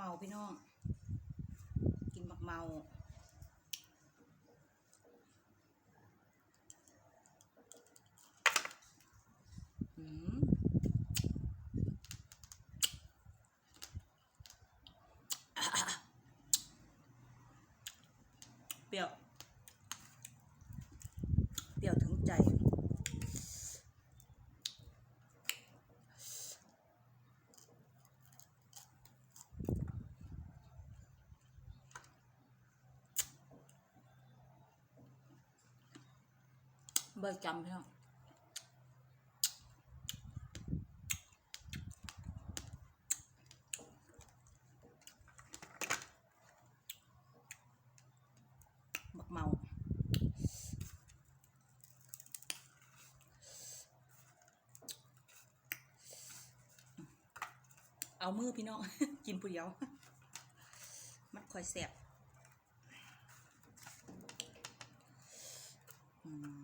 ເມົາພີ່ນ້ອງ ກິນໝາກເມົາ ອືມ ປຽວ ປຽວເຖິງໃຈ. ໃບຈຳ ພີ່ນ້ອງ ໝາກເມົາ ເອົາມືພີ່ນ້ອງ ກິນຜູ້ດຽວ ມັນຄ່ອຍແຊບ ອືມ.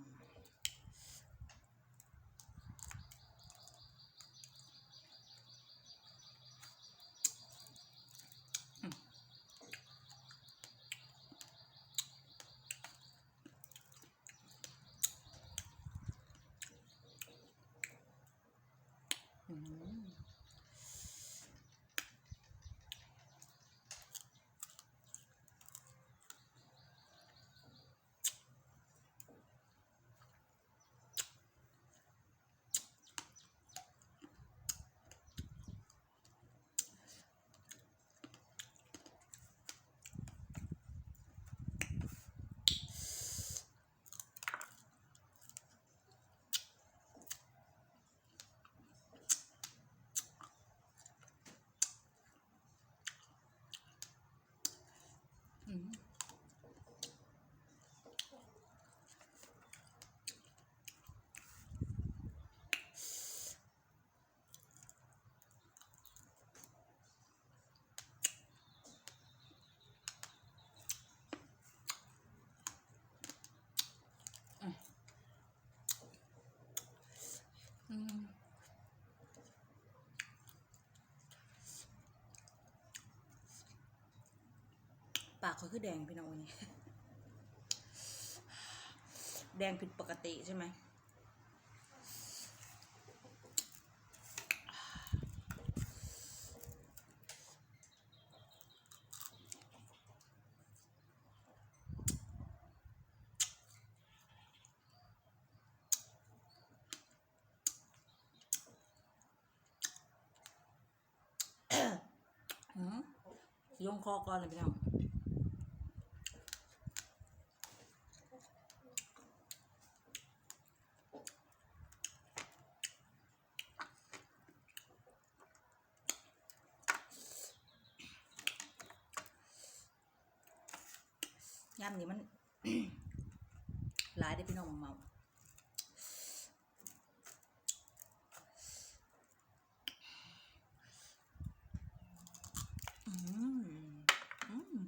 ປາກຂ້ອຍຄືແດງພີ່ນ້ອງມື້ນີ້ ແດງຜິດປົກກະຕິໃຊ່ໄໝ? ລົງຄໍກ່ອນເລີຍພີ່ນ້ອງ ຍາມນີ້ມັນ ຫຼາຍເດ້ພີ່ນ້ອງ ໝາກເມົາ ອືມ ອືມ.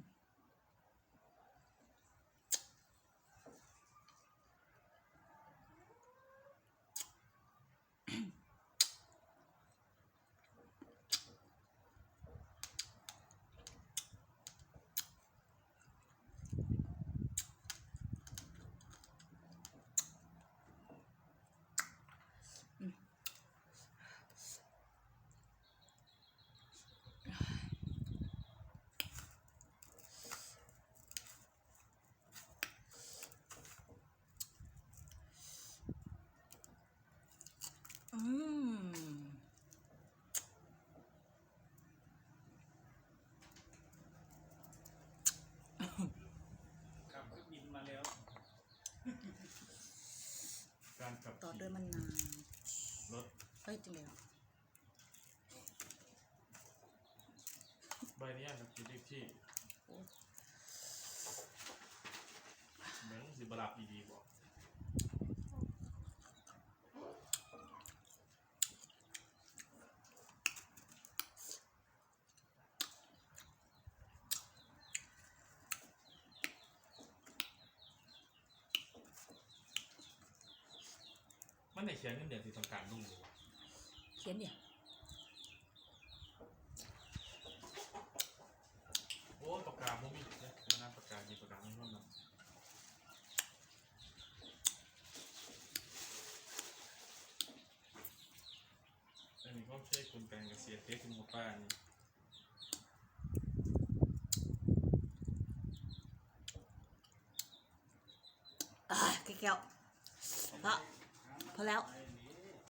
ອືມ ຂ້າມຄືບິນມາແລ້ວ ການຂັບຂີ່ ຕໍ່ດ້ວຍມະນາວ ລົດ ເອີຍ ຈັ່ງໃດເນາະ? ໃບອະນຸຍາດຂັບຂີ່ເລກທີ່ ໂອ້ ເບິ່ງຊິບໍ່ຫຼັບອີ່ຫຼີບໍ່? ມັນໃຫ້ຂຽນເງິນເດືອນທີ່ຕ້ອງການລົງຢູ່ບໍ່? ຂຽນເດ. ປາກກາບໍ່ມີເດ້ ປາກກາມີປາກກາມີເນາະ. ອັນນີ້ເຂົາໃຊ້ກົນໄກກະເສດເທຂຶ້ນມາປານີ້. ອ່າ ແກ້ວ ພໍ ພໍແລ້ວ.